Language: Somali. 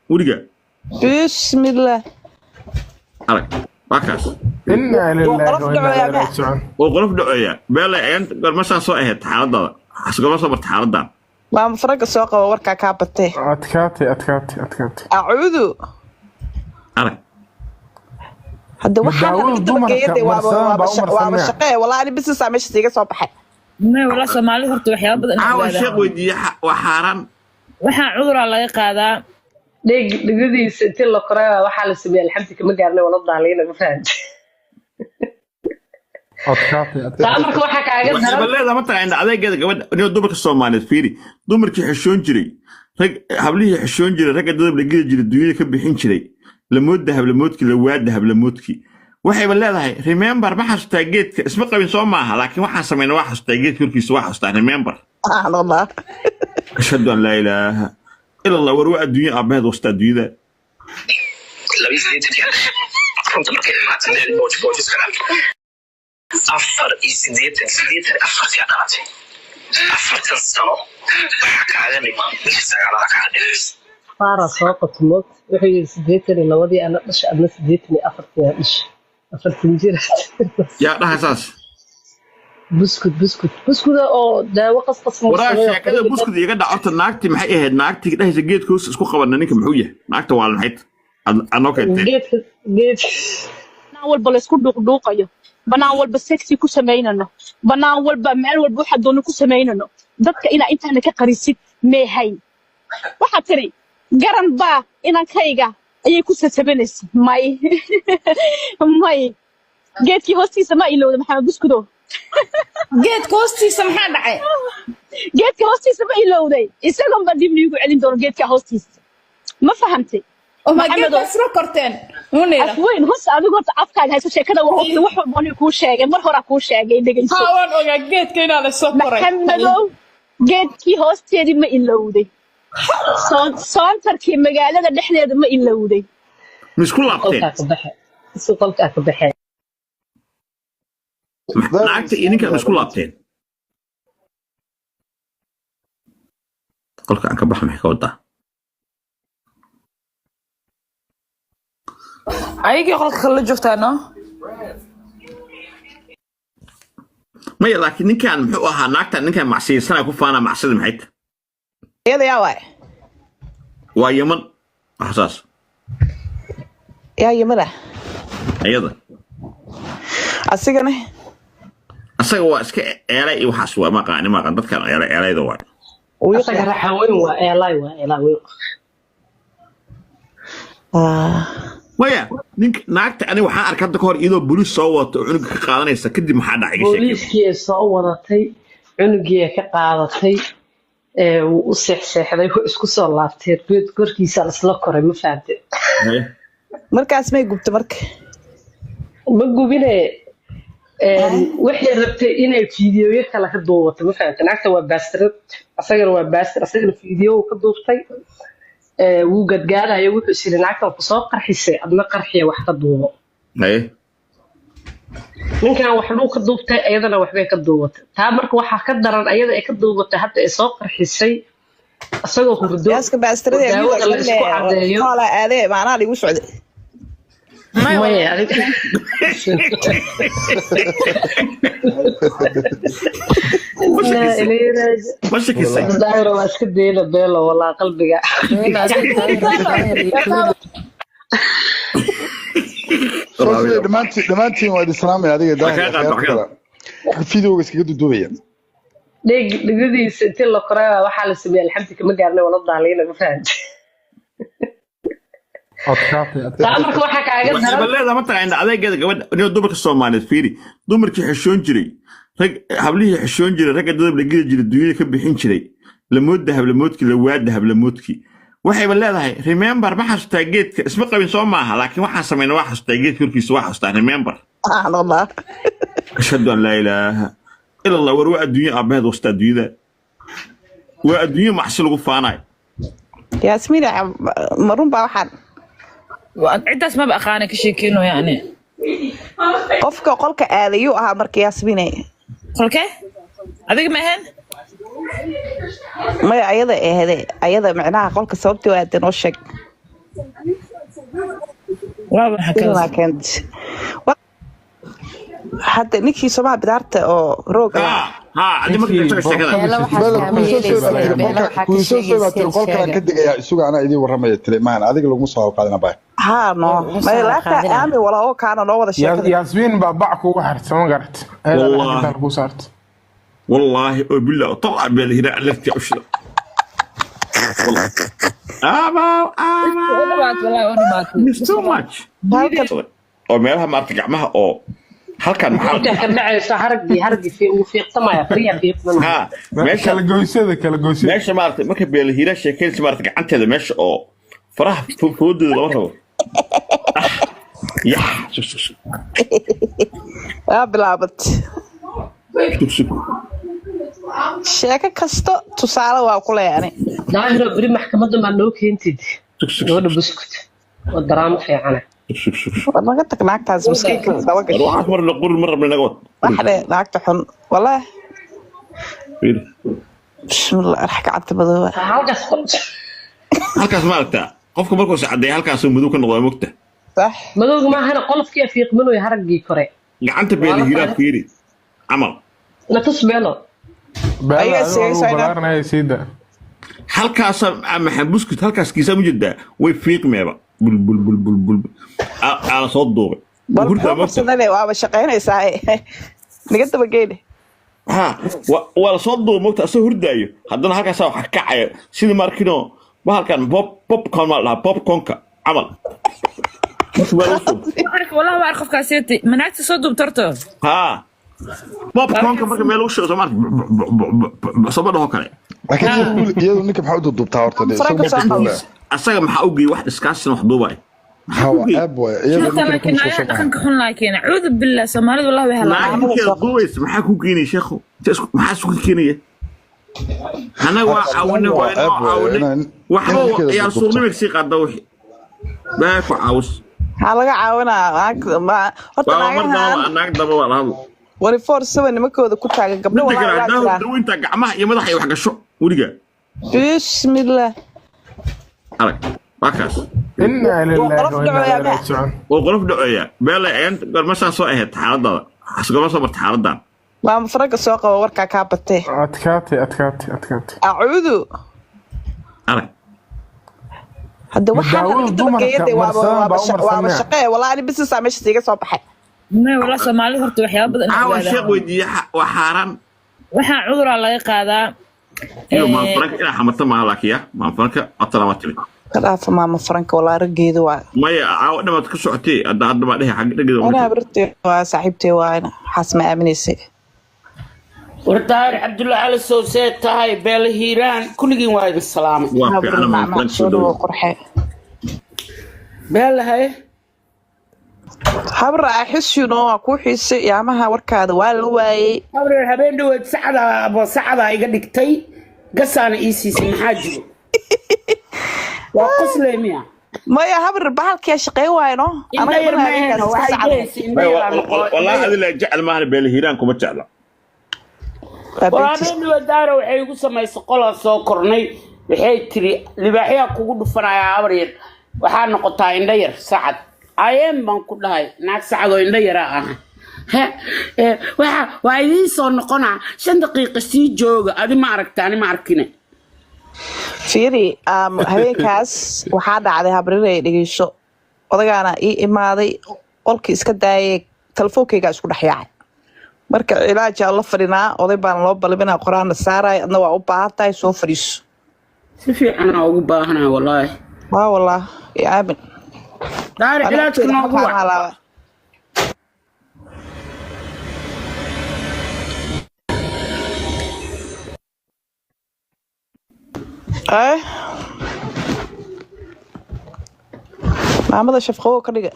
Weliga. Bismillah. Arag, waa kaas. Inaa lilaahi Qolof wa innaa dhacoyaa ilaihi ma? raajicuun. Oo qolof dhacoya beela gormasaan soo ahayd xaaladada, gorma soo marta xaaladan? Maama faraga soo qaba, warkaa kaa batee. Adkaatay, adkaatay, adkaatay. Acuudu. Arag. Hadda waxaan Daawada aniga dabageeyade dumarka waaba marsadaan waaba baa u waaba marsanaya. shaqee, walaa ani business meesha iiga soo baxay. May, walaa Soomaali horta waxyaaba badan Caawa ogaadaan. Sheekh weydiiye, waa xaaraan. Waxaa cuduraa laga qaadaa. Dheeg dhegadiisa intii la koray waxaa la sameeyey, alxamdi kama gaarnay, wala daaliyna, ma fahamti? Adkaatay, Taa adkaatay. marka waxaa kaaga Waxayba daran leedahay ma tahay indha adeegeeda gabadha. Niyo, dumarka Soomaaliyeed fiiri, dumarkii xishoon jiray, rag hablihii xishoon jiray, ragga dadab la geli jiray, dunyada ka bixin jiray, lamooda hablamoodkii, lawaada hablamoodkii. Waxayba leedahay, remember, ma xasuustaa geedka? Isma qabin soo maaha, laakiin waxaan samaynay waa xasuustaa, geedka korkiisa waa xasuustaa, remember. Subxaan Allah. Ashhadu an laa ilaaha ila Allah. War waa adduunyo aabaheed wasta adduunyada. 82-kii runta markay imaatay meel booj boojis kala 84, 84-tii dhalatay, 40 sano waxaa kaaga dhiman bisha sagaalaad kaaga dhimaysa. Faara soo qatmood wuxuu yidhi 82-dii ana dhasha, adna 84-tii aa dhasha, 40 jir. Yaa dhaha saas? Buskud, buskud, buskuda oo daawo qasqas. Waraa sheekada buskud iga dhac horta. Naagti maxay ahayd? Naagti dhahaysa geedka hoos isku qabana, ninka muxuu yahay? Naagta waa maxayd aad noo keentay? Geedka, geed. Banaan walba laysku dhuuqdhuuqayo, banaan walba sexy ku samaynano, banaan walba meel walba waxaa doona ku samaynano, dadka inaa intaana ka qarisid meehayn. Waxaad tiri garan baa inankayga ayay ku sasabanaysa. May, may, geedkii hoostiisa ma ilowda, Maxamed Buskudo? Geedka hoostiisa maxaa dhacay? Geedka hoostiisa ma ilowday? Isagoon baa dib niigu celin doono geedka hoostiisa, ma fahamtay? Oo ma Maxamedow. geedka isla korteen, Munira? Afweyn hus, adigu horta afkaaga hayso. Sheekada waa ogta, wax walba aniga kuu sheegay, mar horaa kuu sheegay, dhegeyso. Haa, waan ogaa geedka inaa la soo koray. Maxamedow, geedkii hoosteedii ma ilowday? Soontarkii magaalada dhexdeeda ma ilowday? Ma isku laabteen? Qolkaa ka baxe, isu qolkaa ka baxee. Naagta iyo ninka ma isku laabteen? Qolka aan ka baxa maxay ka wadaa? Ayagii qolka kale la joogtaa, no? Maya, laakiin ninkan muxuu ahaa? Naagtan ninkan macsiyaysanaa ku faanaa, macsida maxay tahay? Iyada yaa waay? Waa Yaman wax saas. Yaa Yamada? Ayada. Asigana? Asaga waa iska eelay iyo waxaas, waa maqaani maqan dadkan eelay, eelayda waay. Asaga raxa weyn waa eelay, waa eelay weyn. Maya, ninka naagta ani waxaan arkay hadda ka hor iyadoo booliis soo wadato oo cunuga ka qaadanaysa. Kadib maxaa dhacay? Iga sheekay. Booliiskii ay soo wadatay, cunugii ay ka qaadatay, ee wuu u seexseexday, wuu isku soo laabtay, geed korkiisa la isla koray, ma fahamtay? Haye. Markaas may gubto marka? Ma gubine. Waxay rabtay inay fiidiyoyo kale ka duubato, ma fahamtay? Naagta waa baastirad, asagana waa baastir, asagana fiidiyo uu ka duubtay. Wuu gadgaadayo, wuxuu is yidhi naagtan ku soo qarxisay, adna qarxiya wax ka duubo. Haye. Ninkan waxbuu ka duubtay, ayadana waxbay ka duubatay. Taa marka waxaa ka daran ayada ay ka duubatay hadda ay soo qarxisay isagoo hurdo Yaaska baastirada. Oo daawada la isku cadeeyo. Koolaa aadee maanaa liigu socday. May. Maya, adiga. Ma shakisay? Ma shakisay? Daahiro waa iska deela beelo, walaa qalbiga. Soo dhammaantiin, dhammaantiin waa idin salaamaya. Adiga Waa kaa Daahir, qaad, waa kaa kale videoga iskaga duduubaya. Dheeg dhegadiisa intii la koray waxaa la sameeyey, alxamdi kama gaarnay, wala daaliyna, ma fahamtay? Adkaatay, adkaatay. Taa marka waxaa kaaga Waxayba daran leedahay ma tahay indha adeegeeda gabadha. Niyo, dumarka Soomaaliyeed fiiri, dumarkii xishoon jiray, rag hablihii xishoon jiray, ragga dadab la geli jiray, dunyada ka bixin jiray, lamooda hablamoodkii, lawaada hablamoodkii. Waxayba leedahay, remember, ma xasuustaa geedka? Isma qabin soo maaha, laakiin waxaan samaynay waa xasuustaa, geedka korkiisa waa xasuustaa, remember. Subxaan Allah. Ashhadu an laa ilaaha ila Allah. War waa adduunyo aabaheed wasta adduunyada, waa adduunyo macsi lagu faanayo. Yaasmiin, ma run baa waxaan? Ciddaas maba aqaana ka sheekeyno yani. Qofka qolka aadayuu ahaa marka, Yaasmiine? Qolkee? Adiga ma ahayn? Maya, ayada ahde, ayada micnaha qolka sababtii waa aadee, noo sheeg. Waa waxa kale. Ilaa keent. Hadda ninkii Soomaa bidaarta oo rooga lahaa. Ha, adi marka Ninkii sheega sheekada. Beelo waxaa Bella kaama kuusoo soo baa yeelayseen tiri beelo qolka waxaa ka kuusoo soo baa tiri sheegayseen qolkaan ka sheega digayaa isuga anaa idiin warramaya tiri maan adiga laguma soo qaadina baa Haa no. Ugu Ma soo laagta qaadina. aami wala oo kaana noo wada sheekada. Yaasmiin baa bac kuugu xirtay ma garat ayada Wallahi. intaa lagu saartay. والله وبالله طبعا بالهراء لفتي عشرة والله أما Waa أما dhamaatay wallahi, waa dhamaatay. It's too much. Halkan Oo meelaha maarta gacmaha oo halkan maxaa Inta ka dhacayso haragii haragii fi uu fiiqsamaya fariya fiiqsamaya. ha meesha kala goysada kala goysada meesha maarta marka beelhiira sheekaysa maarta gacanteeda meesha oo faraha foodeeda lama rabo. Yax sug sug sug waa bilaabat. Sug sug. Sheeko kasto tusaale waa ku leeyahay. Daahiro beri maxkamadda maa noo keentid Sug sug gabadha buskut oo daraamo fiicana. Sug sug sug. War naga tag naagtaas miskiinka daba War gashay. waxaas mar la qorin mar rabna naga wad. Waxde naagta xun. Wallahi. Fiiri. Bismillah arx gacanta madooba. Halkaas Halkaas maarta qofka markuu sacday halkaasuu madow ka noqdaa mogta. Sax. Madowga maahana qolofkii fiiqmanoy haraggii kore. Gacanta beelhiira fiiri camal. Na tus beelo. Beela Ayaga adiga lagu sheegaysaa inaad- balaaranaya siida. Halkaasa maxaa buskut halkaas kiisaa mujeedaa way fiiqmeeba bul bul bul bul bul aa la soo duubay. Bal Hurdaa muxuu mogta. qabsadane waaba shaqaynaysaa. Naga daba geene. Ha waa la soo duubay mogta asoo hurdaayo haddana halkaasaa wax kacaya sidii markino bahalkan pop popcorn maa la dhahaa popcornka camal. Marka waa la soo Wallahi waa ark qofkaaseti manaagta soo duubtarto. ha popcornka marka meel lagu shubo soo maarta soo dhaho kale. Laakiin iyadu ninka maxaa u duubtaa horta dee Franka isagu soo ma qabo. duubaa. Asaga maxaa u geeyay wax discussion wax duubay. Ha waa ceeb waay iyadu Horta ninkana laakiin kuma soo ayaa soo dhaqanka xun laakiin acuudu billah Soomaalidu wallahi way naag halaaceen. ninkeeda duubaysa maxaa ku keenaya sheekhu Inta maxaa isku keenaya annaga waa caawinay waa inoo caawinay waxba ciyaar suuqnimay kasii qaada wixii baa ku caawis. Maxaa laga caawinaa horta waa mar daba naagahan naag daba waa la hadlo 24/7 nimankooda ku taagan gabdho midda wallahi kale waa haddaa jiraan. daweynta gacmaha iyo madaxa iyo wax gasho weliga. Bismillah. Arag waa kaas. Inna Waa lillahi qolof wa inna dhacoya ilayhi ma. raajicuun. Oo qolof dhacoya beelay ayaan gormashaan soo ahayd xaaladdaada gorma soo martay xaaladdan. Maama Franka soo qabo warkaa kaa batee. Adkaatay adkaatay adkaatay. Acuudu. Arag. Hadda waxaan Daawada naga daba dumarka geeyay waaba marsadaan waaba baa u waaba marsanaya. shaqee wallahi ani business aa meesha iga soo baxay. May wallahi Soomaalidu horta waxyaabo badan inay caawa sheekh ogaadaan. weydiiye waa xaaraan. Waxaa cuduraa laga qaadaa. Iyo maam Franka inaa xamarta maaha laakiin ya maam Franka atana waa timid. Ka dhaafa maama Franka wallahi raggeedu waa. Maya caawa dhamaad ka socotay hadda hadda baa dhehe xagga dhageeda Anaa bartay waa saaxiibtay waa ina xaas ma aaminaysay. War Daahir Cabdulla Cali sow see tahay Beela Hiiraan kulligiin waa idin salaamay. Waa Habar fiicana maam macmac Franka soo soo dhawo dhawo. Qurxe. Beela haye. Habra axisino waa kuu xiisay yaamaha warkaada waa la waayey. Habreer habeen dhaweed sacdaa sacdaa iga dhigtay gasaana ii siisay maxaa jiro waa qosley miya. Maya habar bahalkiyaa shaqeyn waayno. Indha Anaga yar marna maahan habeenkaas iska waxay sacday. dhehaysa indha yaraa noqo wallahi adila jecel maahan Beela Hiiraan kuma jecla. Waa war beentiis. habeen dhaweed Daahir waxay igu samaysay qolaan soo kornay waxay tiri libaaxyaa kugu dhufanayaa habar yar waxaa noqotaa indha yar sacad ayeen baan ku dhahay naag sacad oo indha yaraa ah. He, waxa waa idiin soo noqonaa 5 daqiiqo sii jooga adi ma aragta ani ma arkine. Fiiri habeenkaas waxaa dhacday habriray dhegeyso odagaana ii imaaday qolkii iska daayay telefoonkaygaa isku dhex yaacay marka cilaajaa la fadhinaa oday baana loo balminaa qoraana saaraya adna waa u baahan tahay soo fadhiiso. Si fiican aan ugu baahanaa wallaahi. Waa wallah iyo aamin. Daahir Anaa cilaajka agteeda noogu xataa wac. halaaba. Eh? Maamada shafqawo ka dhiga.